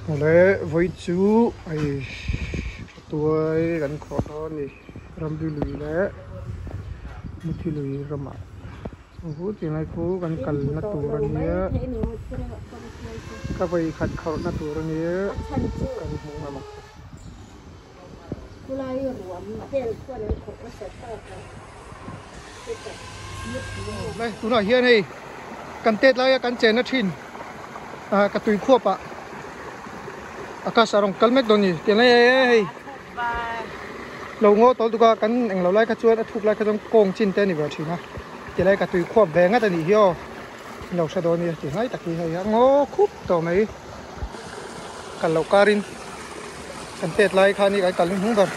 Awle vawi chu hei tuai kan khawh dawn a ni ramri lui leh muthi lui ramah chu tilai khu kan kalna tur a nia ka vawi khat khawrhna tur a nia kan hmu ngam ang. Lai tunah hian hei kan tet laia kan chenna thin ah ka tui khuap ah akasa rawng kal mek dawn a ni tiang lai hei lo ngaw tawl tuk a kan englo lai kha chuan a thuk lai kha chuan kawng chin te a ni ve thin a tilai ka tui khuap ve ngat a nih hi aw lo hre dawn nia ti hnai tak hi hei a ngaw khup tawh mai kal loh karin kan tet lai khan hi kan kal hnuhnung ber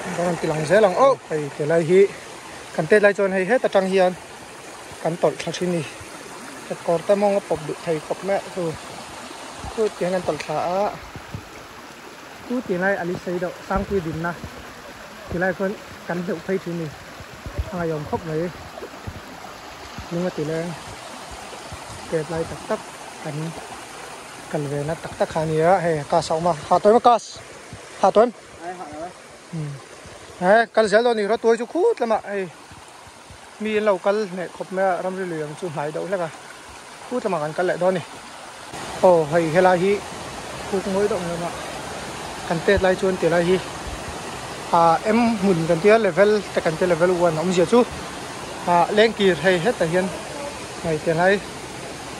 kan rawn ti lang zel ang aw hei ti lai hi kan tet lai chuan hei het atang hian kan tawlh thla thin a ni kawr te mawng a pawp duh thei khawp mai a chu chu tiang hian kan tawlh thla a chu ti lai a li sei deuh sangpui dinna ti lai chuan kan hleuh phei thin a ni a ngaihawm khawp mai. Lung a ti leng tet lai tak tak kan kal ve na tak tak kha a nia hei cars a awm a hah tawh em a cars hah tawh em he kal zel dawn a ni rawtuai chu khut lamah hei mi an lo kal hneh khawp mai a ramri lui ang chu hnai deuh hlek a khut lamah kan kal leh dawn a ni aw hei helai hi khuk mawi deuh mai a awm a kan tet lai chuan ti lai hi ah em hmun kan tia level te kan tia level one a awmzia chu. Ah lengkir hei hetah hian hei tilai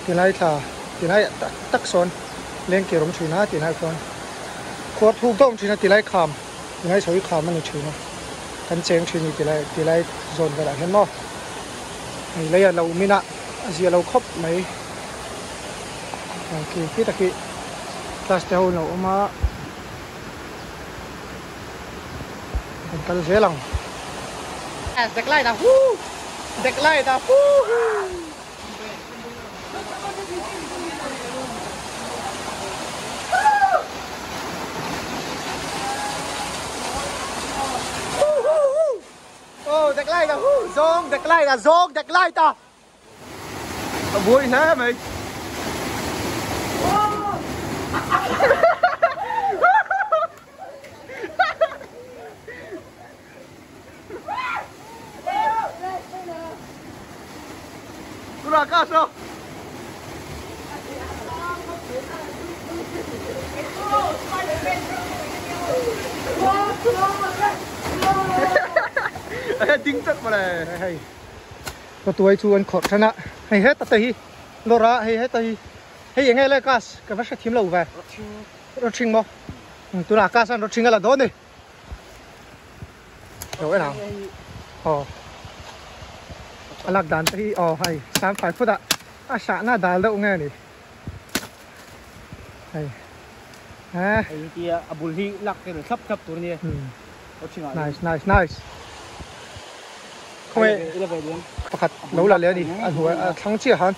tilai thla tilai tak tak sawn lengkir awm thin a tilai chuan khuar thuk deuh awm thin a tilai kham tilai sawi kham a ni thin a kan cheng thin a ni tilai tilai zawn velah hian maw hei lei a lo min a a zia lo khawp mai khi khi tak hi class te ho an lo awm a. Kan kal zel ang. Deck light a huu Deck light a huu Oh deck light a huu Zawng deck light a zawng deck light a. A buai hle mai. Tura ka so. Ding chat mà này. Hei. Ka tuai chu an khawrh than a, hei heta te hi lawr a, hei heta hi hei eng nge le class ka va hrethiam lo ve rawthing maw tunah class an rawthing a la dawn ni lo en ang aw a lak dan te hi aw hei sang fai phut a a sahna dal deuh nge ni hei he hei tia a bul hi lak tel thlap thlap tur nia Nice nice nice Khawnge pakhat lo la leh a ni a hnuai a thlang chiah han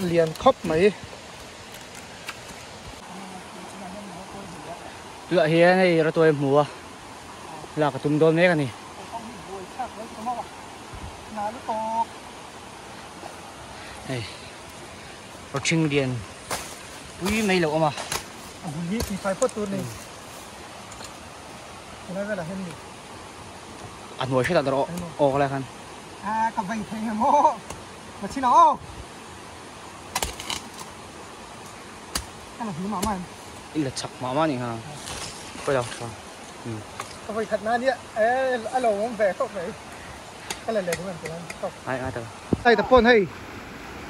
lian khawp mai. Tunah hian hei rawtuai hmu a lak a tum dawn mek a ni. Hei rawthing lian pui mai lo awm a. A bul hi ti fai phawt tur a ni. Helai velah hian ni. A hnuai hretah rawh aw ka lai khan. A ka vei thei em aw. Ma chin ang aw. Ka la hmu mah mah em. I la chak mah mah ni ha. Pawi lo tha. Ka vawi khat na nia e a lo awm ve khawp mai. Ka la let em chuan tawk. Ai ai ta. Hei ta pawn hei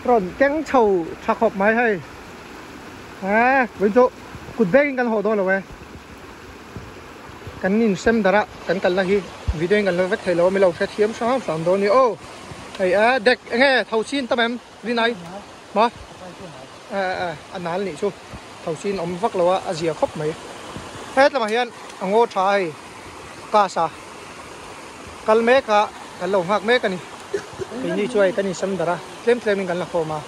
rawn keng chho tha khawp mai hei. A vawiin chu kut vengin kan haw dawn lo e. Kan in sem darh a kan kalna hi video in kan la vek thei lo a milo hre thiam hrang hrang dawn a ni aw. Hei a dek enge tho chin tam em rinai ma a a a nal nih chu tho chin awm vak lo a a zia khawp mai. Hetlamah hian a ngaw tha hei cars a kal mek a kan lo nghak mek a ni. Keini chu hei kan in sem darh a tlem tlem in kan la khawm a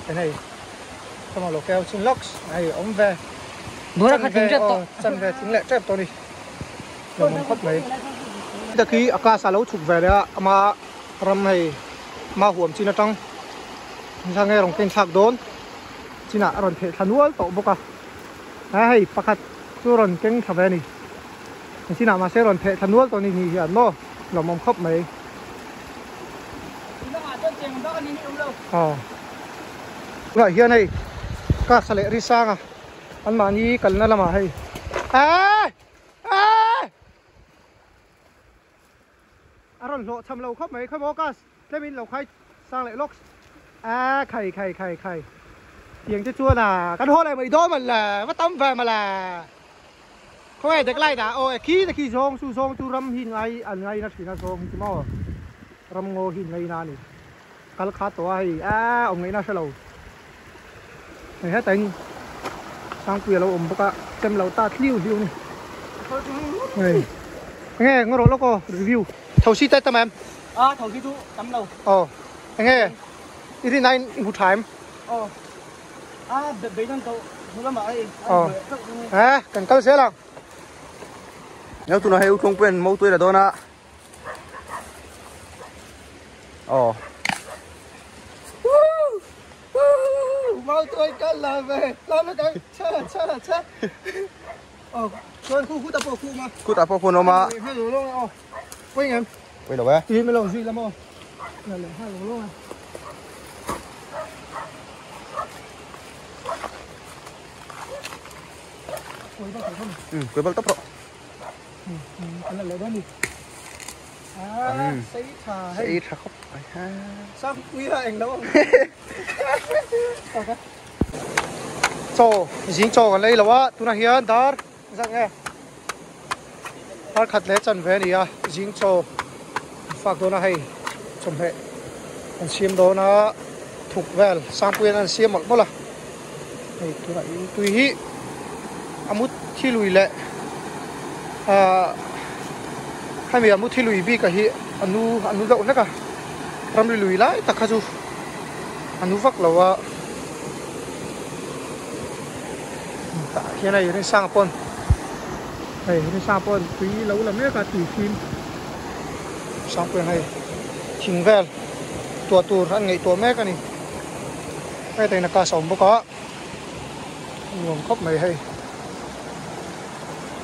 en hei. Kama lo keu chin lawks hei awm ve Bora kha thing tep tawh chan ve thing leh tep tawh ni lo awm khawp mai ta khi akas a lo chhuk ve leh a ama ram hei ma huam chin atang thla nge rawng ken thlak dawn. chinah a rawn theh thla nual tawh bawk a a hei pakhat chu rawn keng thla ve a ni chinah mahse rawn theh thla nual tawh a ni ni hian maw lawmawm khawp mai aw tunah hian hei kasa leh ri sang a anmahni kalna lamah hei eee eee. A rawn hlawh cham lo khawp mai khawi maw class tlem in lo khai sang leh lawk a khai khai khai khai tiang te chuan a kan haw leh mai dawn man le va tam ve ma le khawnge dek lai dah aw e khi te khi zawng chu zawng chu ram hi ngai an ngai na thin a zawng hi chu maw ram ngaw hi ngai na a ni kal kha tawh a hei a awm ngaihna hre lo hei heta in sangpui a lo awm bawk a chem lo ta hliu hliu a ni hei enge ngaw rawh lawk aw review tho si te tam em a tho si chu tam lo aw enge i rin aiin i hmu tha em aw a beidawn tawh hmu lamah hei aw e kan kal zel ang Nau tunah hei Uthlung pawhin mo tuai la dawn a. Aw. Mau tuai kal la ve. La la kan cha cha cha. Aw, chuan khu khu ta pawh khu ma. Khu ta pawh khu an awm a. Ha lo lo aw. Pawih ngem. Pawih lo e. Tui me lo zui la maw. La le ha lo lo a. Ừ, quay bal tốc độ. Sei tha khawp mai ha. Chaw zing chaw kan lei lo a tunah hian dar zat nge dar khat leh chanve a ni a zing chaw an fak dawn a hei chawhmeh an siam dawn a thuk vel sangpuiin an siam mawlh mawlh a hei tunah in tui hi a mut thi lui leh ahh hemi a mu thi lui bik ah hi a nu a nu deuh hlek a ramri lui lai tak kha chu a nu vak lo a tah hian hei rinsanga pawn hei rinsanga pawn tui lo la mek a tui fim sangpuiin hei thing vel tuah tur an ngaihtuah mek a ni. Heta in a class a awm bawk a nuam khawp mai hei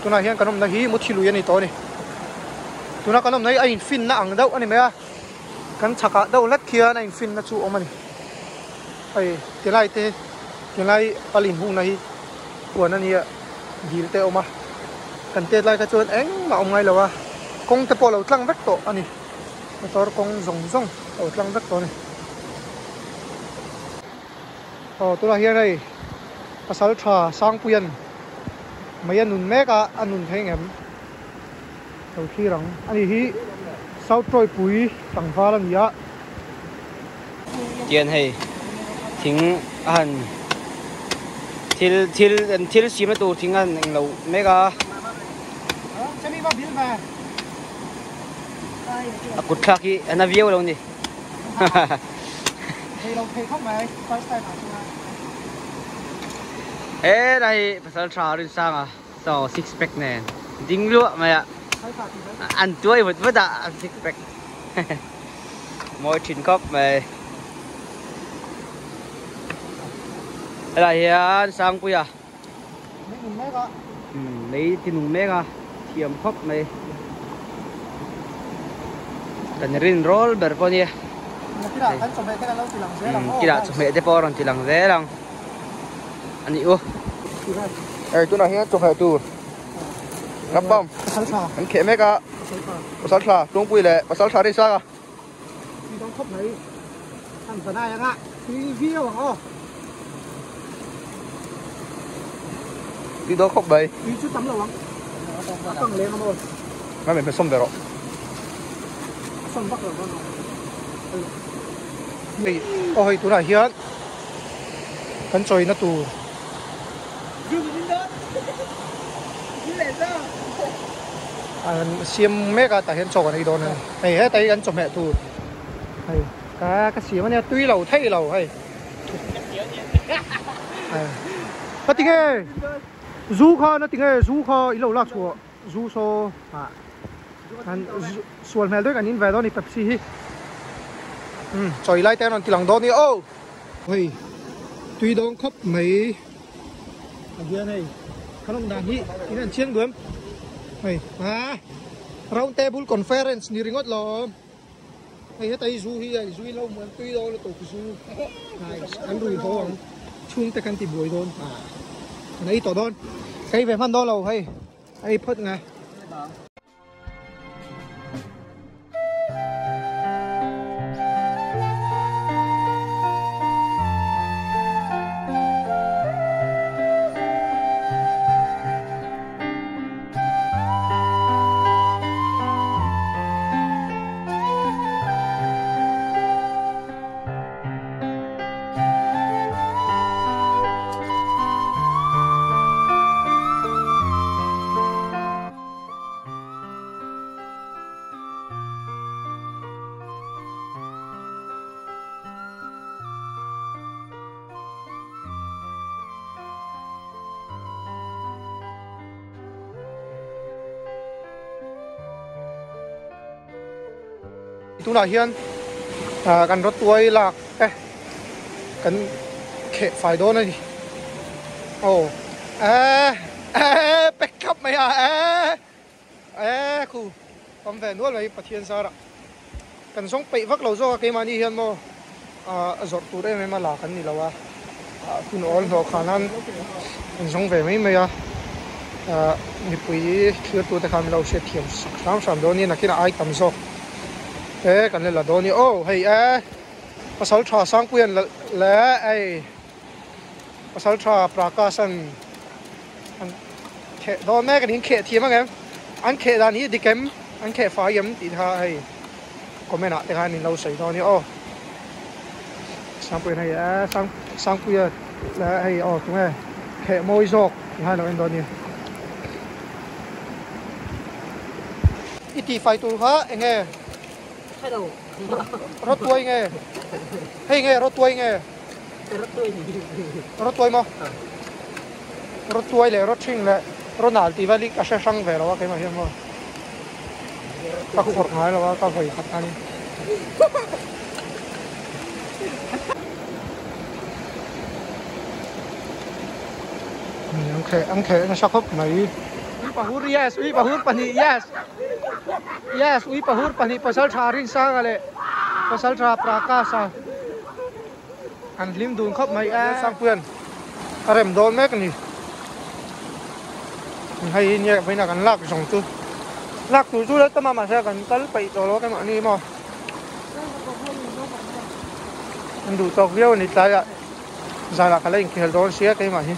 tunah hian kan awmna hi muthi lui a ni tawh a ni tuna kan awmna hi a infinna ang deuh a ni mai a kan chhakah deuh hlek khian a infinna chu a awm a ni hei tilai te tilai pal inhungna hi huan a nia dil te a awm a kan tet lai kha chuan engmah a awm ngai lo a kawng te pawh a lo tlang vek tawh a ni. Motor kawng zawng zawng a lo tlang vek tawh a ni. Aw tunah hian hei pasal tha Sangpuia'n mei a nun mek a, a nun thei ngem lo thlir ang. Ani hi South Trawipui tlangval a ni a. Tian hei thing a han thil thil an thil siamna tur thing a han englo mek a. A kut thlak hi a na viau lo ni. He lai hi pasal tha Rinsanga saw six pack nen ding luah mai a. An tuai vut vut a six pack. Mawi thin khawp mai. Helai hian Sangpuia. Mei nung mek a. Mei ti nung mek a, thiam khawp mai. Kan rin rawl ber pawh nia. Nakirah kan chawhmeh te kan lo ti lang zel ang aw. Kirah chawhmeh te pawh a rawn ti lang zel ang. A nih u. Hei tunah hian chawhmeh tur Rampam an kheh mek a. Pasal tha Tungpui leh pasal tha Risanga. Tui dawng khawp mai an vanai anga tui viau ang aw. Tui dawng khawp mai. Tui chu tam lo ang. A kang leng a maw. Ngai min sawm ve rawh. A sawm vak lo ang. Hei aw hei tunah hian kan chawina tur. An siam mek a tah hian chaw kan ei dawn a ni hei heta hi kan chawhmeh tur hei ka ka siam ania tui lo thei lo hei ka ti nge zu kha na ti nge zu kha i lo lak chhuah zu saw ah an sual hmel deuh kan in ve dawn a ni pepsi hi um chawi lai te an rawn ti lang dawn a ni aw hei. Tui dawn khawp mai a hian hei kan awm dan hi in an chiang duam hei a round table conference ni ringawt lo hei heta hi zu hi hei zu in lo hmuh tui dawn lutuk zu kan rui haw ang chhung te kan ti buai dawn kan ei tawh dawn ka ei ve hman dawn lo hei ei phawt nge. Tunah hian kan rawtuai lak te kan kheh fai dawn a ni. Aw eh pack thlap mai a eh eh khu awm ve nual mai Pathian zarah kan zawng peih vak lo zawk a keimahni hian maw a zawrh tur em em a la kan ni lo a hun awl hnawh khan an an zawng ve mai mai a mipui thlir tute khan min lo hriat thiam sak hram hram dawn nia nakinah ai tam zawk te kan la la dawn nia aw hei e pasal tha Sangpuian le hei pasal tha Prakash an an kheh dawn mek a ni an kheh thiam ang em an kheh dan hi a dik em an kheh fai em tih kha hei comment ah te khan in lo sawi dawn nia aw Sangpuian hei e Sang Sangpuia le hei aw tunge kheh mawi zawk tih kha a lo en dawn nia. I tih fai tur kha eng nge? Rawtuai nge? Hei nge rawtuai nge? Rawtuai maw? Rawtuai leh rawthing leh rawnal tih vel hi ka hre hrang ve lo a keimah hian maw. Ka khawrh ngai lo a ka vawi khat a ni. An kheh an kheh nasa khawp mai. Ui pahur yes ui pahur pahnih yes yes ui pahur pahnih pasal tha Rinsanga leh pasal tha Prakash a an hlim dun khawp mai e. Sangpuian a rem dawn mek a ni. Hei hi nia vawiinah kan lak zawng chu lak tur chu la tam a mahse kan kal peih tawh lo keimah ni maw. An duh tawk viau a ni tlaiah zanah ka la inkhel dawn sia keimah hi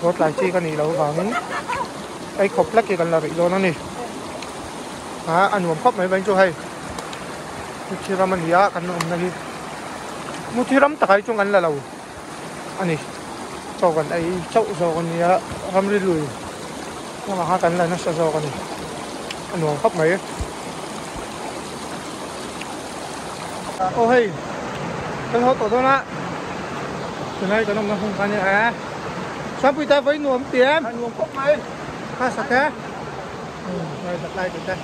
haw tlai chi ka nih loh avangin ei khawp hlek hi kan la rih dawn a ni ah a nuam khawp mai mai chu hei muthi ram a ni a kan awmna hi muthi ram takah hi chuan kan la lo a ni chaw kan ei chauh zawk a nia ramri lui lamah khan kan la nasa zawk a ni a nuam khawp mai. Aw hei kan haw tawh dawn a tunlai kan awmna hmun kha nia e Sangpui ta vawi nuam ti em nuam khawp mai kha sak e hei bat lai te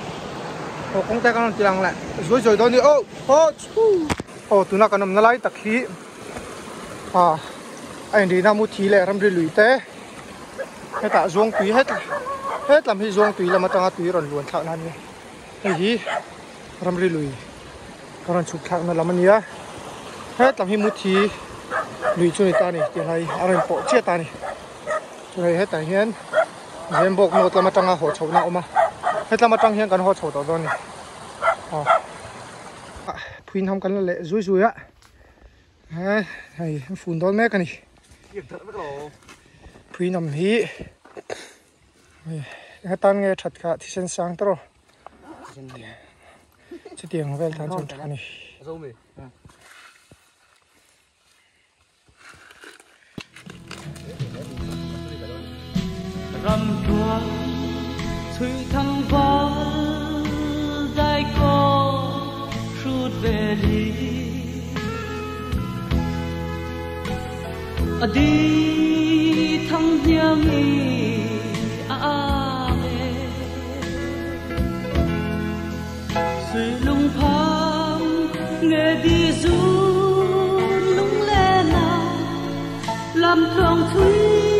aw kawng te kan rawn ti lang leh zuai zuai dawn ni aw aw chhu aw tuna kan awmna lai tak hi a a inrihna muthi leh ramri lui te hetah zuangtui het hetlam hi zuangtui lam atanga tui rawn luan thlak na ania hei hi ramri lui ka rawn chhuk thlak na lam ania hetlam hi muthi lui chu ni ta ani tih lai a rawn pawh chiah ta ani chuan hetah hian Zembawk note lam atanga haw chhohna a awm a hetlam atang hian kan haw chho tawh dawn a ni aw phuinham kan la leh zui zui a. He hei a fun dawn mek a ni. Phui nam hi heta nge that kha thisen sang tawrh chutiang vel tan chuan tha a ni. Ram tual chhui thang val dai ko hrut ve li a di thang hniang i a ve sui lung phang nge di zun lung le na. Lam tluang chui.